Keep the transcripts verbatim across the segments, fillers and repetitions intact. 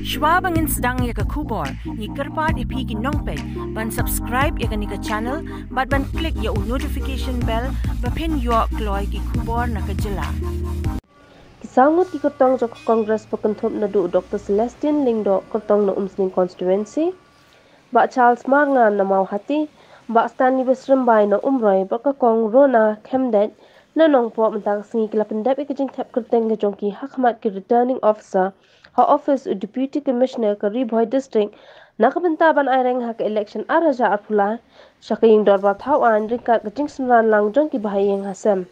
Shwa ba ngin sdang ïa ka khubor, ngi kyrpad ïa phi ki nongpeit ban subscribe ïa kane ka channel bad ban click ïa u notification bell ba phin ïoh kloi ki khubor na ka jylla. Ki saw ngut ki kyrtong jong ka Congress ba kynthup naduh u Doctor Celestine Lyngdoh kyrtong na Umsning constituency, Bah Charles Marngar na Mawhati, Bah Stanley Basrymbai na Umroi bad ka Kong Rona Khymdeit na Nongpoh mynta ka sngi ki la pyndep ïa ka jingthep kyrteng ka jong ki ha khmat ki returning officer ha office u Deputy Commissioner ka Ri Bhoi District na ka bynta ban aireng ha ka election ar hajar arphew lai sha ka ïing dorbar thaw aiñ ryngkat ka jingsynran lang jong ki bahaïing hasem.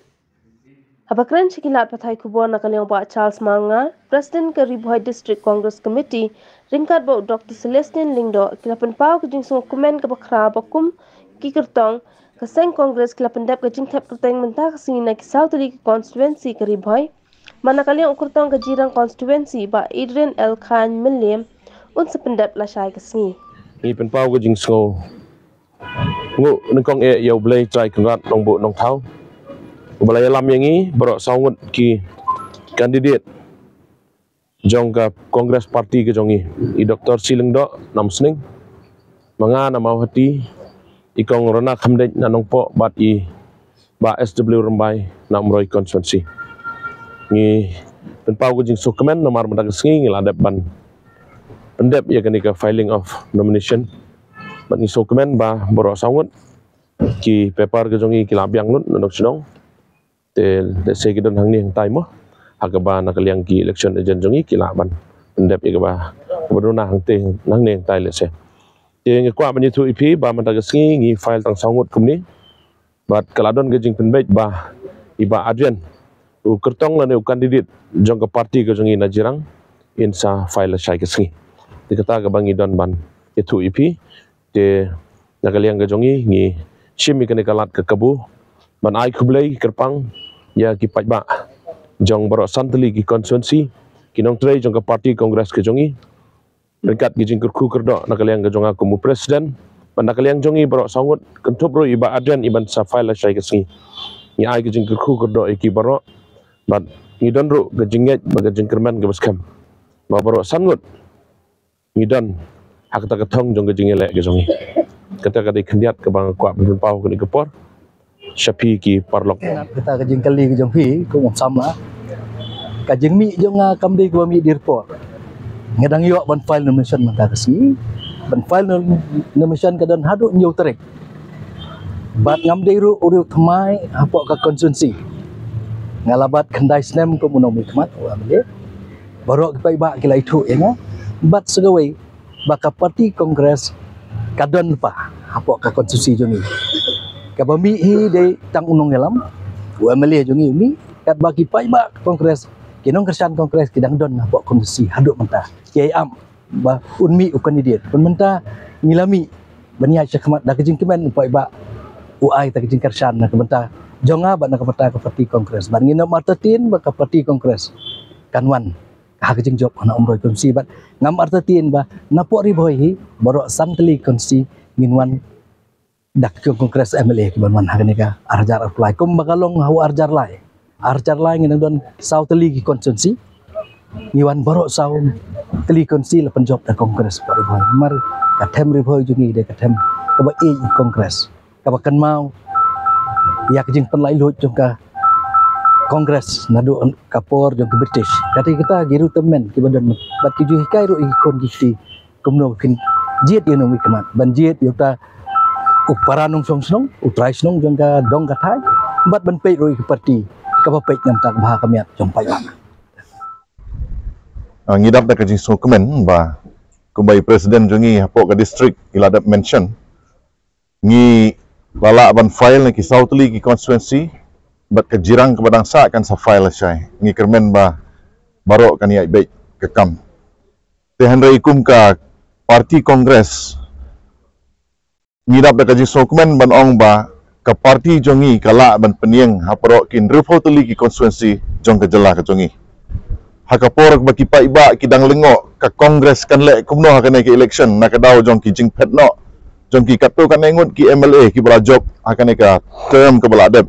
Haba kren sha ki lad pathai khubor na ka liang u Bah Charles Marngar, President ka Ri Bhoi District Congress Committee, ryngkat bad u Doctor Celestine Lyngdoh, ki la pynpaw ka jingsngewkmen kaba khraw ba kum ki kyrtong ka seng Congress ki la pyndep ka jingthep kyrteng mynta ka sngi na ki saw tylli ki constituency ka Ri Bhoi. Bad na ka liang u kyrtong ka Jirang constituency Bah Adrian L Khan Mylliem un sa pyndep lashai ka sngi. Ngi pynpaw ka jingsngew nguh nyngkong eh ïa U Blei Trai Kynrad Nongbuh Nongthaw uba la ïalam ïa ngi baroh saw ngut ki candidate jong ka Congress Party ka jong ngi, i Doctor C Lyngdoh na Umsning, ma nga na Mawhati, i Kong Rona Khymdeit na Nongpoh bad i Bah S W Rymbai na Umroi constituency. Ngi pynpaw ka jingsngewkmen namar mynta ka sngi ngi la dep ban pyndep ïa kane ka filing of nomination. Bad ngi sngewkmen ba baroh saw ngut ki paper ka jong ngi ki la biang lut na dong shnong. Te lehse ki don hangne hangtai mo, ha kaba na ka liang ki election agent jong ngi ki lah ban pyndep ïa kaba, kaba duna hangte, hangne hangtai lehse. Te nga kwah ban ïathuh ïa phi ba mynta ka sngi ngi file tang saw ngut kumne. Bad ka la don ka jingpynbeit ba i Bah Adrian, u kyrtong lane u candidate jong ka party ka jong ngi na Jirang, in sa file lashai ka sngi. Te kata kaba ngi don ban ïathuh ïa phi. Te na ka liang ka jong ngi ngi shim ïa kane ka lad ka kabu ban ai khublei kyrpang ïa ki paidbah jong baroh san tylli ki constituency, ki nongtrei jong ka party Congress ka jong ngi. Ryngkat ki jingkyrkhu kyrdoh na ka liang ka jong nga kum u president, bad na ka liang jong ngi baroh saw ngut, kynthup ruh i Bah Adrian, i ban sa file lashai ka sngi. Ngi ai ki jingkyrkhu kyrdoh ïa ki baroh, bad ngi don ruh ka jingngeit bad ka jingkyrmen kaba skhem ba baroh san ngut ngi don ha kata ka thong jong ka jingïaleh ka jong ngi. Kata ka dei khyndiat kaba nga kwah ban pynpaw kane ka por sha phi ki paralok. Kata ka jingkylli ka jong phi kum u samla, ka jingmih jong nga kam dei kaba mih dei por. Nga dang ïoh ban file nomination mynta ka sngi. Ban file nom-, nomination ka don haduh hynñiew tarik. Bad ngam dei ruh u riew thymmai hapoh ka constituency. Nga la bat khyndai snem kum u nongmihkhmat u M L A. Baroh ki paidbah ki la ithuh ïa nga. Bad sa kawei ba ka party Congress ka don lypa hapoh ka constituency jong ngi. Kaba mih hi dei tang u nongïalam, u M L A jong ngi u mih, katba ki paidbah Congress, ki nongkyrshan Congress ki dang don hapoh constituency haduh mynta. Ki ai am ba un mih u candidate. Bad mynta ngi la mih ban ïaid sha khmat da ka jingkmen u paidbah u ai ta ka jingkyrshan na ka bynta jong nga bad na ka bynta ka party Congress. Bad ngin ym artatien ba ka party Congress kan wan ha ka jingjop ha Umroi constituency. Bad ngam artatien ba napoh Ri Bhoi hi baroh san tylli constituency ngin wan da ka Congress M L A kiban wan ha kane ka ar hajar arphew lai kumba ka long ha u ar hajar lai. Ar hajar lai ngi dang don saw tylli ki constituency. Ngi wan baroh saw tylli constituency la pynjop da Congress hapoh Ri Bhoi. Namar ka them Ri Bhoi jong ngi dei ka them kaba ïeit ïa Congress, kaba kynmaw ïa ka jingpynlait luid jong ka Congress naduh ka por jong ka British. Kata kata ki ruh tymmen kiba don bad ki ju hikai ruh ïa ki khun ki kti kumno ba kin jied ïa u nongmihkhmat, ban jied ïa uta u para nongshong shnong, u trai shnong jong ka dong ka thaiñ, bad ban peit ruh ïa ka party kaba peit na ka bynta ka bha ka miat jong paidbah. Ah, ngi dap da ka jingsngewkmen ba kumba i president jong ngi hapoh ka district i la dep mention, ngi la lah ban file na ki saw tylli ki constituency, bad ka Jirang kaba dang sah kan sa file lashai. Ngi kyrmen ba baroh kan ïaid beit ka kam. Te hynrei kum ka party Congress, ngi dap da ka jingsngewkmen ban ong ba ka party jong ngi ka lah ban pynïeng ha baroh ki hynriewphew tylli ki constituency jong ka jylla ka jong ngi. Ha ka por ba ki paidbah ki dang lyngngoh ka Congress kan leh kumno ha kane ka election na ka daw jong ki jingphet noh jong ki katto katne ngut ki M L A kiba la jop ha kane ka term kaba la dep.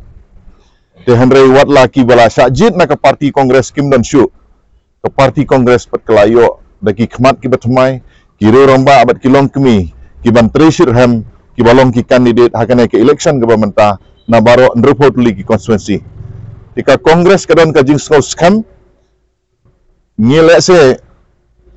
Te hynrei wat la kiba la shah jied na ka party Congress kim don shuh, ka party Congress pat ka la ïoh da ki khmat kiba thymmai, ki riew rangbah bad ki longkmie kiban trei shitrhem kiba long ki candidate ha kane ka election kaba mynta na baroh hynriewphew tylli ki constituency. Te ka Congress ka don ka jingsngew skhem, ngi lehse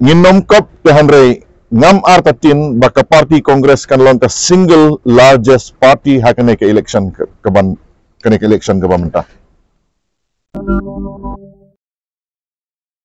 ngin nym kop te hynrei ngam artatien ba ka party Congress kan long ka single largest party ha kane ka election ka, kaban kane ka election kaba mynta.